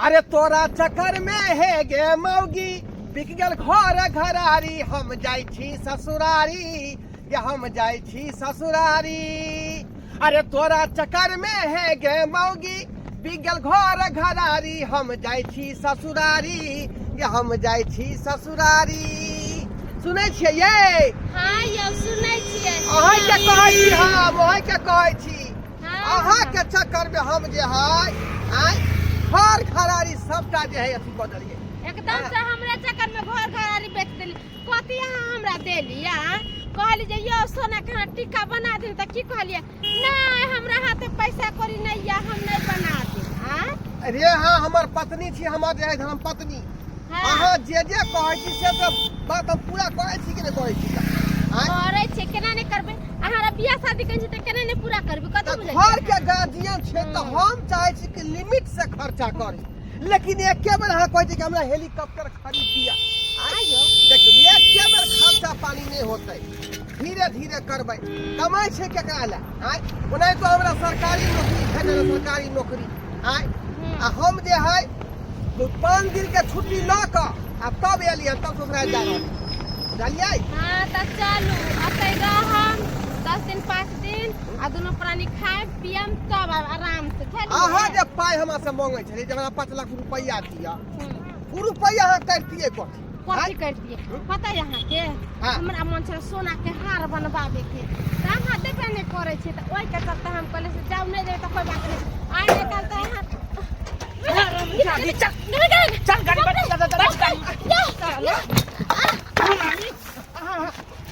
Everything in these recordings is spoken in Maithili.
अरे तोरा चक्कर में हे गे मौगी बिक गेल घर घरारी, हम जाइ छी ससुरारी गे, हम जाइ छी ससुरारी। अरे तोरा चक्कर में हे गे मौगी बिक गेल घर घरारी, हम जाइ छी ससुरारी गे, हम जाइ छी ससुरारी। सुनै छियै यै? हाँ यौ, सुनै छियै। अहाँके कहै छी हम, अहाँके कहै छी। हाँ। अहाँके चक्कर में हम जे है आँय घर घरारी सबटा जे है अथी कऽ देलियै। एकदम से हमरा चक्कर में घर घरारी बेच देली। कथी अहाँ हमरा देली? आ कहली जे यौ सोना के अहाँ टीका बना देब, तऽ की कहलियै? नहीं, हमरा हाथे पैसा कौड़ी नहीं या, हम नहीं बना देब। आ अरे हाँ, हमर पत्नी छी, हमर जे है धर्म पत्नी। हाँ। अहाँ जे जे कहै छी से सब बात हम पूरा करै छी कि नहि करै छी? आँय? करै छियै, केना नहि करबै? अहाँ बियाह शादी करै छी तऽ केना नहि पूरा करबै? कतऽ तऽ बुझै घर के गार्जियन छै तऽ हम चाहै छी कि लिमिट से खर्चा करी, लेकिन एके बेर अहाँ कहै छी कि हमरा हेलीकॉप्टर खरीद दिअ। आइयो। देखियौ, एके बेर खर्चा पानी नहि होतै, धीरे धीरे करबै। कमाइ छै केकरा लए? आँय, ओनाहितो हमरा सरकारी नौकरी भेटल, सरकारी नौकरी। आँय, आ हम जे है 5 दिन के छुट्टी लऽ कऽ आ तब एलियै, तब ससुराल जा रहल, बुझलियै? हाँ तऽ चलू, अतै रहम 10 दिन 5 दिन आ दुनू प्राणी खायब पियम, तब आब आराम से बुझलियै? अहाँ जे पाइ हमरा से मांगै छलियै जे हमरा 5 लाख रुपैआ दिअ, ओ रुपैआ अहाँ काटितियै कथी? कथी करतियै पता है अहाँके? हाँ। हमरा मन छलै सोना के हार बनबाबे के, तऽ अहाँ देबे नहि करै छियै, तऽ ओहिके चलते हम कहलियै से जाउ, नहि देबै तऽ कोइ बात नहि। आइ नहि काल्हि तऽ अहाँ चल चल गाड़ी, बैठ चल, बैठ गाड़ी। आई आई आई आई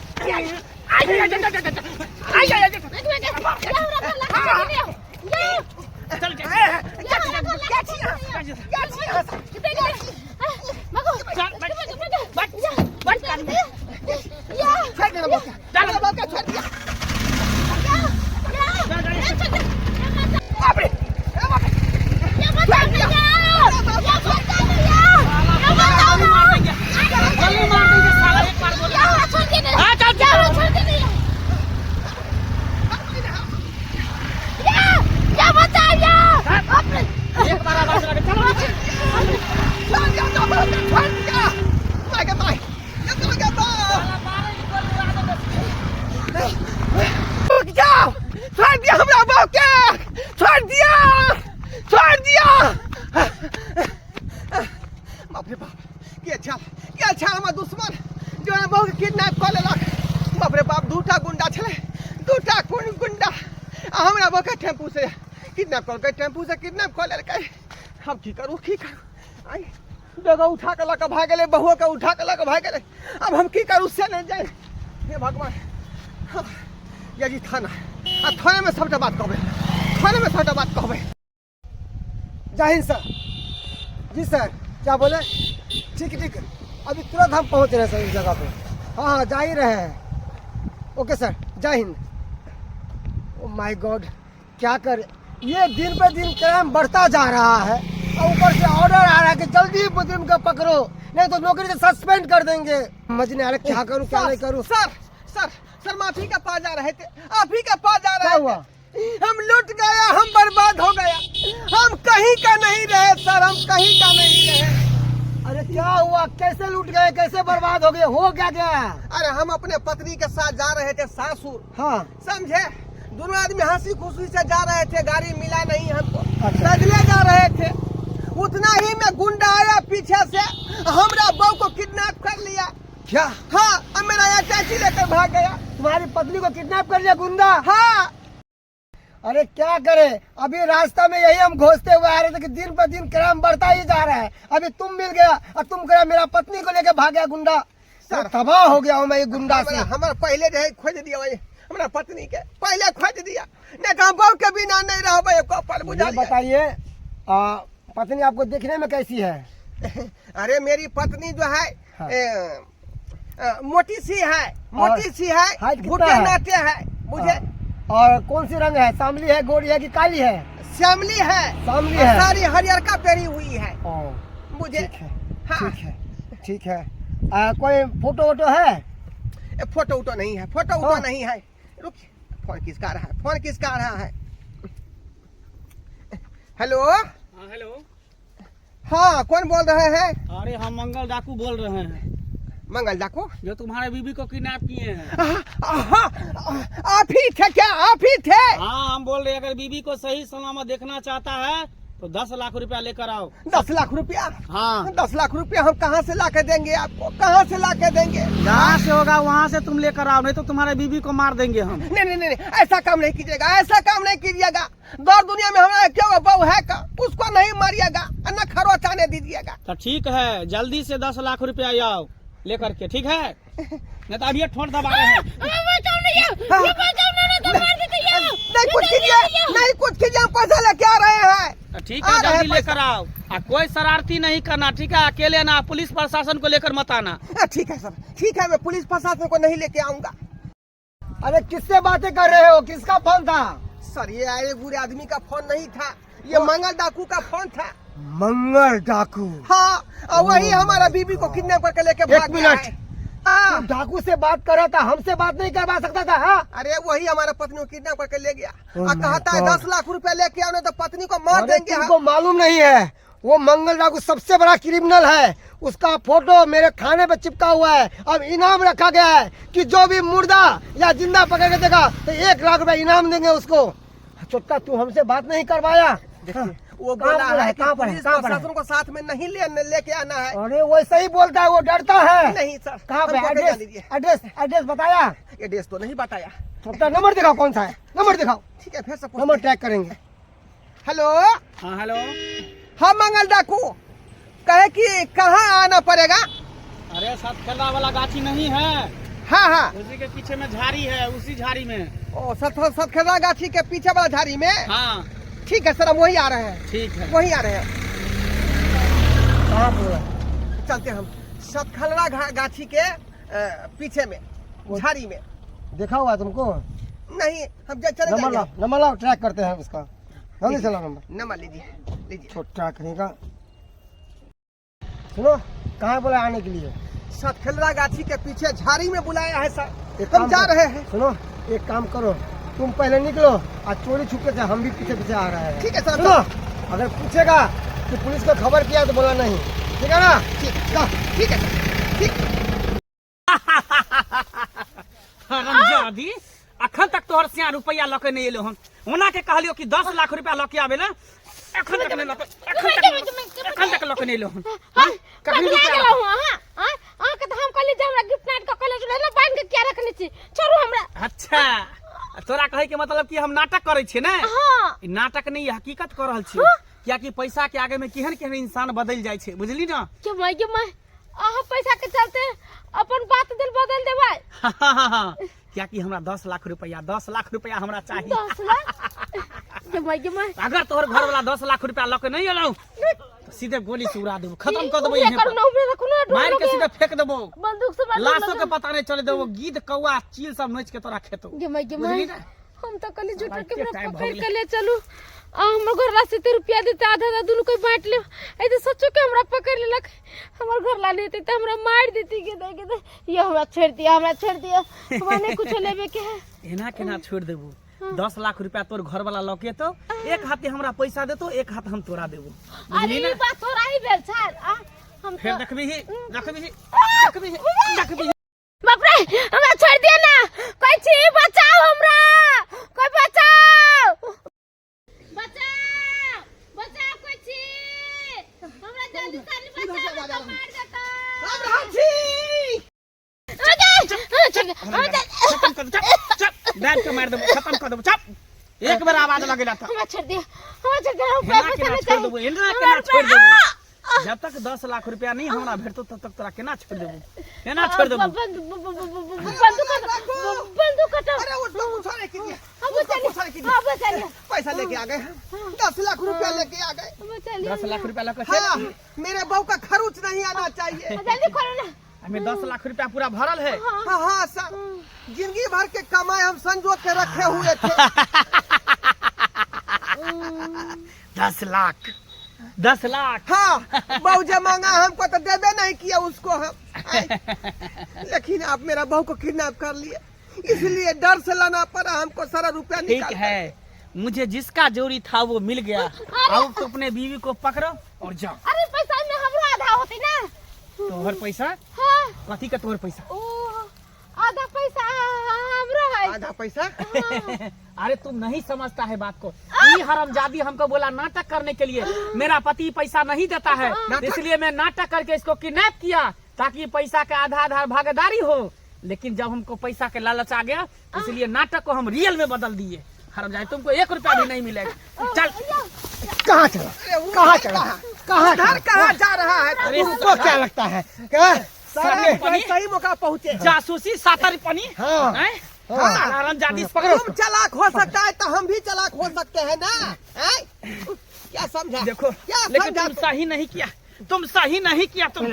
आई आई। चल चल, बैठ बैठ गाड़ी में। छोड़ि देना बौका, चल। बौका छोड़ि दिअ। चल गाड़ी। बाप रे, ए बाप रे। गोली मार देंगे, गोली मार देंगे साला, एक बार बोल। हाँ, चल चल। एक बार आवाज लगे, चलो नीचे। छोड़ दिया तो बौका, छोड़ दिया। माय गे my, ये तो गे बा। रुक जाओ, छोड़ दिया हमरा बहू के, छोड़ दिया, छोड़ दिया। बाप रे बाप, के छल, के छल हमर दुश्मन जो हमरा बहू के किडनैप कऽ लेलक? बाप रे बाप, दूटा गुंडा छलै, दूटा कोन गुंडा आ हमरा बहू के टेम्पू से किडनैप कऽ, टेम्पू से किडनैप कऽ लेलकै। हम की करू, की करू? आई जगह उठा के लऽ कऽ भागि गेलै, बहुओ के उठा के लऽ कऽ भागि गेलै। अब हम की करू से नहि जानि। हे भगवान, यदि थाना आ थानामे सबटा बात कहबै, थानामे सबटा बात कहबै। जय हिंद सर। जी सर, क्या बोले? ठीक ठीक, अभी तुरंत हम पहुंच रहे हैं सर उस जगह पे। हाँ हाँ, जा ही रहे हैं। ओके सर, जय हिंद। ओ my God, क्या करे, ये दिन पे दिन क्राइम बढ़ता जा रहा है और ऊपर से ऑर्डर आ रहा है कि जल्दी मुजरिम को पकड़ो, नहीं तो नौकरी से सस्पेंड कर देंगे। समझ नहीं आ रहा क्या करूं क्या नहीं करूं। सर सर सर, माफी का पास जा रहे थे, आप ही का पास जा क्या रहे हुआ? थे। हम लुट गया, हम बर्बाद हो गया, हम कहीं का नहीं रहे सर, हम कहीं का नहीं रहे। अरे क्या हुआ, कैसे लूट गए, कैसे बर्बाद हो गए, हो क्या गया? अरे हम अपने पत्नी के साथ जा रहे थे सासुर। हाँ। समझे, दोनों आदमी हंसी खुशी से जा रहे थे, गाड़ी मिला नहीं हमको। अच्छा। पैदले जा रहे थे, उतना ही में गुंडा आया पीछे से, हमरा बहू को किडनैप कर लिया। क्या? हाँ, अब मेरा अटैची लेकर भाग गया। तुम्हारी पत्नी को किडनैप कर लिया गुंडा? हाँ। अरे क्या करे, अभी रास्ता में यही हम घोषते हुए आ रहे थे कि दिन पर दिन क्राइम बढ़ता ही जा रहा है। अभी तुम मिल गया और तुम गया मेरा पत्नी को लेके भाग गया गुंडा। सर, तबाह हो गया हूँ मैं ये गुंडा से। हमरा पहले जो है खोज दिया भाई, हमरा पत्नी के पहले खोज दिया, नहीं तो हम बहू के बिना नहीं रहबै एको पल, ये बुझलियै? बताइए, पत्नी आपको देखने में कैसी है? अरे मेरी पत्नी जो है, हाँ। मोटी सी है, मोटी सी है, हाइट कितना भुट्टे है? नाटे है मुझे। हाँ। और कौन सी रंग है, शामली है, गोरी है कि काली है? श्यामली है। शामली और है। सारी हरियर का पहनी हुई है ओ, मुझे। ठीक है। हाँ। ठीक है, ठीक है। कोई फोटो वोटो है? ए, फोटो वोटो नहीं है, फोटो वोटो हाँ। नहीं है। रुक, फोन किसका आ रहा है, फोन किसका आ रहा है? हेलो। हाँ हेलो। हाँ, कौन बोल रहे हैं? अरे हम मंगल डाकू बोल रहे हैं। मंगल डाकू जो तुम्हारे बीवी को किडनैप किए हैं। आप ही थे क्या? आप ही थे? हाँ, हम बोल रहे हैं, अगर बीवी को सही सलामत देखना चाहता है तो 10 लाख रुपया लेकर आओ। 10 लाख रुपया? हाँ। 10 लाख रुपया हम कहाँ से ला के देंगे आपको? कहाँ से ला के देंगे? जहाँ से होगा वहाँ से तुम लेकर आओ, नहीं तो तुम्हारे बीवी को मार देंगे हम। नहीं नहीं नहीं, ऐसा काम नहीं कीजिएगा, ऐसा काम नहीं कीजिएगा। दौर दुनिया में हमारा क्यों बहू है का, उसको नहीं मारिएगा, न खरोच आने दीजिएगा। तो ठीक है, जल्दी से 10 लाख रुपया आओ लेकर के, ठीक है? नहीं तो अभी ठोंठ दबा रहे हैं। नहीं कुछ कीजिए, नहीं कुछ कीजिए, हम पैसा लेके आ रहे हैं। तो ठीक है, जल्दी लेकर आओ। कोई शरारती नहीं करना, ठीक है? अकेले ना, पुलिस प्रशासन को लेकर मत आना। ठीक है सर, ठीक है, मैं पुलिस प्रशासन को नहीं लेके आऊंगा। अरे किससे बातें कर रहे हो? किसका फोन था? सर ये आए बुरे आदमी का फोन नहीं था, ये मंगल डाकू का फोन था। मंगल डाकू? हाँ, और वही हमारा बीबी को किडनैप करके लेके भाग गया मिनट। है। हाँ। तू डाकू से बात कर रहा था, हमसे बात नहीं करवा सकता था? हाँ? अरे वही हमारा पत्नी को किडनैप करके ले गया Oh और my कहता है God. 10 lakh रुपया लेके आओ, नहीं तो पत्नी को मार अरे देंगे हम। तुमको मालूम नहीं है, वो मंगल डाकू सबसे बड़ा क्रिमिनल है। उसका फोटो मेरे थाने पे चिपका हुआ है। अब इनाम रखा गया है कि जो भी मुर्दा या जिंदा पकड़ के देगा तो 1 लाख रुपया इनाम देंगे उसको। चोटका, तू हमसे बात नहीं करवाया। देखिए, वो कहाँ बोला पर है? है कि कहाँ पर है? पुलिस कहाँ पर है? प्रशासन को साथ में नहीं लेके आना है। अरे वैसे ही बोलता है, वो डरता है। नहीं सर, कहाँ पे? हमको एड्रेस जाने दीजिए। एड्रेस एड्रेस बताया? एड्रेस तो नहीं बताया। छोटा नंबर दिखाओ, कौन सा है नंबर दिखाओ। ठीक है, फिर से नंबर ट्रैक करेंगे। हेलो। हाँ हेलो। हाँ मंगल डाकू, कहे कि कहाँ आना पड़ेगा? अरे सतखला वाला गाछी नहीं है? हाँ हाँ, उसी के पीछे में झाड़ी है, उसी झाड़ी में। ओ सतखला गाछी के पीछे वाला झाड़ी में? हाँ। ठीक है सर, हम वही आ रहे हैं। ठीक है, वही आ रहे हैं। कहाँ पर है? चलते हम सतखलरा गाछी के पीछे में झाड़ी में। देखा हुआ तुमको? नहीं, हम चले नंबर जाएंगे। लाओ, नंबर लाओ, ट्रैक करते हैं उसका। जल्दी चला नंबर। नंबर लीजिए, लीजिए। छोटा करेगा। सुनो, कहाँ बोला आने के लिए? सतखलरा गाछी के पीछे झाड़ी में बुलाया है सर, एक हम काम जा करो। रहे हैं। सुनो, एक काम करो, तुम पहले निकलो और चोरी छुपके से हम भी पीछे पीछे आ रहे हैं। ठीक है सर। सुनो, अगर पूछेगा कि पुलिस को खबर किया तो बोला नहीं, ठीक है ना? ठीक है, ठीक है सर, ठीक। हरामजादी, अखन तक तोहर सिया रुपया लके नहीं एलो हन। ओना के कहलियो कि 10 लाख रुपया लके आवे ना, अखन तक नहीं लके, अखन तक लके नहीं एलो हन। हाँ, कखनी पगला रुपया गेलहुँ अहाँ, आँय? अहाँके तऽ हम कहली जे हमरा गिफ्ट नाइट के कहले छलै ने, बान्हि के किया रखने छी? छोड़ू हमरा। अच्छा, तोरा कहे के मतलब कि हम नाटक करै छियै ने? हाँ। ई नाटक नहीं, हकीकत कर रहल छी। कियाकि पैसा के आगे में केहन केहन इंसान बदल जाइ छै, बुझली ना? के my, के my, अहाँ पैसा के चलते अपन बात दिल बदल देबै? कियाकि हमरा 10 लाख रुपया, 10 लाख रुपया हमरा चाही। 10 लाख? के my, के my. अगर तोहर घर वाला 10 लाख रुपया लके नहीं एलौ तो सीधे गोली से उड़ा देबो, खत्म कर देबो, उमरे यहीं करू पर ना, उमरे रखू ना, डोर मार के लगे। सीधे फेंक देबो, बंदूक से मार लाशों के पता नहीं चले देबो, गिद्ध कौआ चील सब नोच के तोरा खेतो। गे my, गे बुझली my. ना? हम तो कहली झूठो के एते हमरा टाइम भऽ पकड़ गेलै। के ले चलू, आ हमर घर ला से रुपया देते, आधा आधा दुनू कोई बांट ले। ए तो सच्चो के हमरा पकड़ लेलक, हमर घर ला लेते त हमरा मार देती। के दे, के दे, ये हमरा छोड़ दिया, हमरा छोड़ दिया, हमरा नहीं कुछ लेबे के है। एना केना छोड़ देबो? 10 लाख रुपया तोर घर वाला लके तो एक हाथे हमरा पैसा देतो, एक हाथ हम तोरा देबो, अरे बुझली ना? ई बात थोड़ा ही भेल छल। आ हम फेर तो देखबिही, देखबिही, देखबिही, देखबिही। बाप रे, हमरा छोड़ दिया ना, कोई छी बचाओ हमरा, कोई बचाओ, बचाओ, बचाओ, कोई छी हमरा, जल्दी से बचाओ, ना तो मार देता। हम रहल छी। छोड़ दे, हमरा खत्म कर दे, चुप चुप, दाब के मार देबो, खत्म कर देबो, चुप। एक बेर आवाज लगेला त हमरा छोड़ दिया, हमरा छोड़ दिया, हमरा एना पैसा केना नहीं छोड़ चाही। देबो? एना हमरा केना छोड़ रुपया- देबो? जब तक 10 लाख रुपया नहीं हमरा भेटतो तब तक तोरा केना छोड़ देबो? केना छोड़ देबो? बंदूक बंदूक हटाओ। अरे उसको कुछ नहीं कीजिए, हम उसको चलिए, कुछ नहीं कीजिए। हाँ, बचालिए। पैसा लेके आ गए हम, 10 लाख रुपया लेके आ गए। बचालिए। 10 लाख रुपया लके हाँ, मेरे बहू का खरूच नहीं आना चाहिए। जल्दी खोलो ना। हमें 10 लाख रुपया पूरा भरल है। हाँ हाँ सर, जिंदगी भर के कमाए हम संजो के रखे हुए थे। 10 लाख, 10 लाख। हाँ, बहू जब मांगा हमको तो देबे नहीं किया उसको हम। लेकिन आप मेरा बहू को किडनैप कर लिए, इसलिए डर से लाना पड़ा हमको सारा रुपया ठीक निकाल। है, मुझे जिसका जोरी था वो मिल गया। अब तो अपने बीवी को पकड़ो और जाओ। अरे पैसा होतै ना। तोहर पैसा? हाँ। कथी के तोहर पैसा? ओ आधा पैसा हमरो है। आधा पैसा? अरे तुम नहीं समझता है बात को। ये हरामजादी हमको बोला नाटक करने के लिए, मेरा पति पैसा नहीं देता है, इसलिए मैं नाटक करके इसको किडनैप किया ताकि पैसा के आधा आधा भागीदारी हो। लेकिन जब हमको पैसा के लालच आ गया, इसलिए नाटक को हम रियल में बदल दिए। हरामजादी, तुमको 1 रुपया भी नहीं मिलेगा। चल। कहाँ चला? कहाँ चला? कहाँ उधर कहाँ जा रहा है? अरे तुमको क्या लगता है क्या? सारे पनी? सही मौका पहुँचे। जासूसी सातर पनी। हाँ। हैं? हाँ। हरामजादी, पकड़ो। तुम चालाक हो सकता है तो हम भी चालाक हो सकते हैं ना, हैं? क्या समझा? देखो, क्या लेकिन समझा? तुम सही नहीं किया, तुम सही नहीं किया तुम।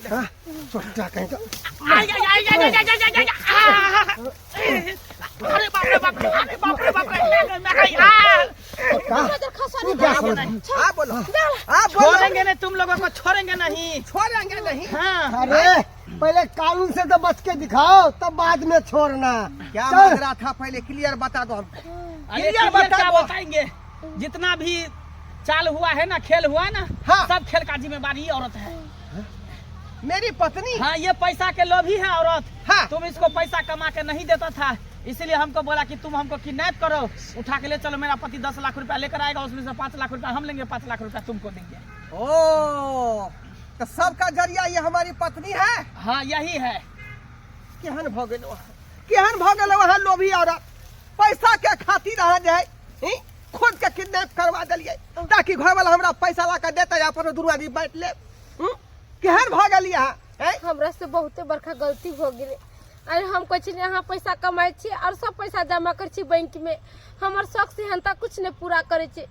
हाँ, छोटा कहीं तो। आई, आई, आई, आई, आई, आई, आई, आई, आ, अरे बाप रे बाप रे, अरे बाप रे बाप रे, मैं, मैं, मैं, आ। का? तू क्या समझ? हाँ बोलो, हाँ बोलो। छोड़ेंगे नहीं तुम लोगों को, छोड़ेंगे नहीं। छोड़ेंगे नहीं। हाँ। अरे पहले कानून से तो बच के दिखाओ, तब बाद में छोड़ना। क्या चल। मांग रहा था पहले क्लियर बता दो हमको। अरे क्लियर क्लियर बता क्या दो। बताएंगे, जितना भी चाल हुआ है ना, खेल हुआ है ना, हाँ। सब खेल का जिम्मेवारी ये औरत है। मेरी पत्नी? हाँ, ये पैसा के लोभी है औरत। हाँ। तुम इसको पैसा कमा के नहीं देता था, इसलिए हमको बोला कि तुम हमको किडनैप करो, उठा के ले चलो, मेरा पति 10 लाख रुपया लेकर आएगा, उसमें से 5 लाख रुपया हम लेंगे, 5 लाख रुपया तुमको देंगे। ओ तो सबका जरिया ये हमारी पत्नी है? हाँ यही है। केहन भ गेलो अहाँ, केहन भ गेलो अहाँ लोभी औरत, पैसा के खातिर अहाँ जे है ही, खुद के किडनैप करवा देलियै ताकि घर वाला हमरा पैसा ला के देते, अपन दुनू आदमी बांटि लेब। केहन भ गेलियै अहाँ, हैं? हमरा से बहुते बड़का गलती हो गेलै। अरे हम कहै छी अहाँ पैसा कमाइ छी और सब पैसा जमा करै छी बैंक में, हमर शौक सेहनता कुछ नहीं पूरा करै छी,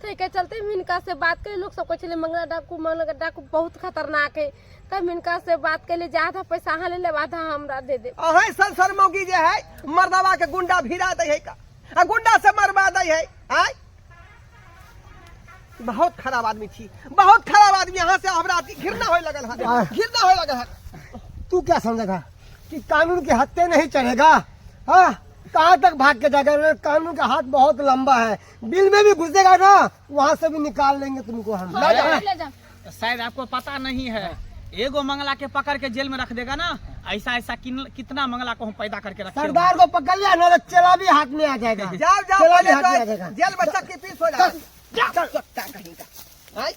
ताहिके चलते हम हिनका से बात करी। लोग सब कहै छलै मंगला डाकू, मंगला डाकू बहुत खतरनाक है, तब हम हिनका से बात कैली जे आधा पैसा अहाँ ले लेब, आधा हमरा दे देब। अहें सन मौगी जे है मर्दवा के गुंडा भिड़ा दै है का, आ गुंडा से मरवा दै है। आय बहुत खराब आदमी छी, बहुत खराब आदमी। अहाँ से हमरा अति घृणा होए लगल हन, घृणा होए लगल हन। तू क्या समझा था कि कानून के हत्थे नहीं चढ़ेगा? हाँ, कहाँ तक भाग के जाएगा? कानून का हाथ बहुत लंबा है, बिल में भी घुसेगा ना, वहाँ से भी निकाल लेंगे तुमको हम। हाँ, ले जाओ। तो शायद आपको पता नहीं है, एगो मंगला के पकड़ के जेल में रख देगा ना, ऐसा ऐसा कितना मंगला को हम पैदा करके रखे हुए हैं। सरदार को पकड़ लिया ना तो चेला भी हाथ में आ जाएगा। जाओ जाओ, चेला भी पहले हाथ में आ तो जाएगा। जेल में चक्की पीस हो जाए। चल, चल, कहीं का। आय।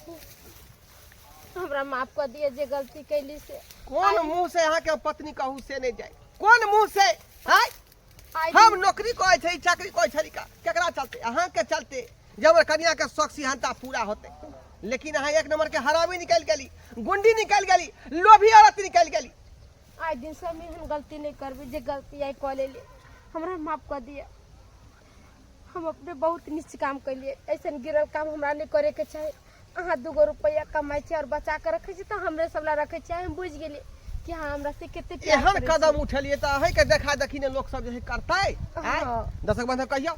हमरा माफ कर दिए जे गलती कैली से। कौन मुंह से यहाँ के पत्नी कहू से नहीं जाए, कौन मुंह से? आय? आइ हम नौकरी करै छै, चाकरी करै छै का केकरा चलते? अहाँ के चलते, जब हमर कनिया के शौक सिहनता पूरा होते। लेकिन अहाँ एक नंबर के हरामी निकल गेली, गुंडी निकल गेली, लोभी औरत निकल गेली। आइ दिन से हम एहन गलती नहीं करबी जे गलती आइ कऽ लेली, हमरा माफ कर दिए। हम अपने बहुत नीच काम कैलिए, ऐसन गिरल काम हमरा नहीं करे के चाही। अहाँ 2 रुपया कमाइ छी और बचा के रखै छी तऽ हमरे सब ला रखै छी। हम बुझि गेलियै कि अहाँ हमरा से कते प्यार एहन करै छी। कदम उठेलियै तऽ अहीं के देखा देखी ने लोक सब जे है करतै। आँय? हाँ। दर्शक बंधु कहियौ।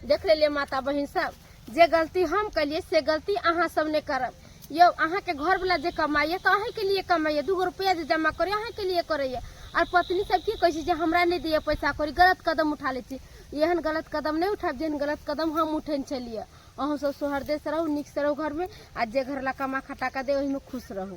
देख लेलियै माता बहिन सब, जे गलती हम केलियै से गलती अहाँ सब नहि करब। यौ अहाँके घरवला जे कमाइए तऽ अहीँके लिए कमाइए, 2 रुपया जे जमा करैए अहाँके लिए करैए। और पत्नी सब की कहै छै जे हमरा नहि दिअ पैसा कौड़ी, गलत कदम उठा लै छी। एहन गलत कदम नहि उठायब जेहन गलत कदम हम उठेने छलियै। अहूँ सब सौहार्दे से रहू, नीक से रहू घरमे, आ जे घरवला कमा खटा कऽ दे ओहिमे खुश रहू।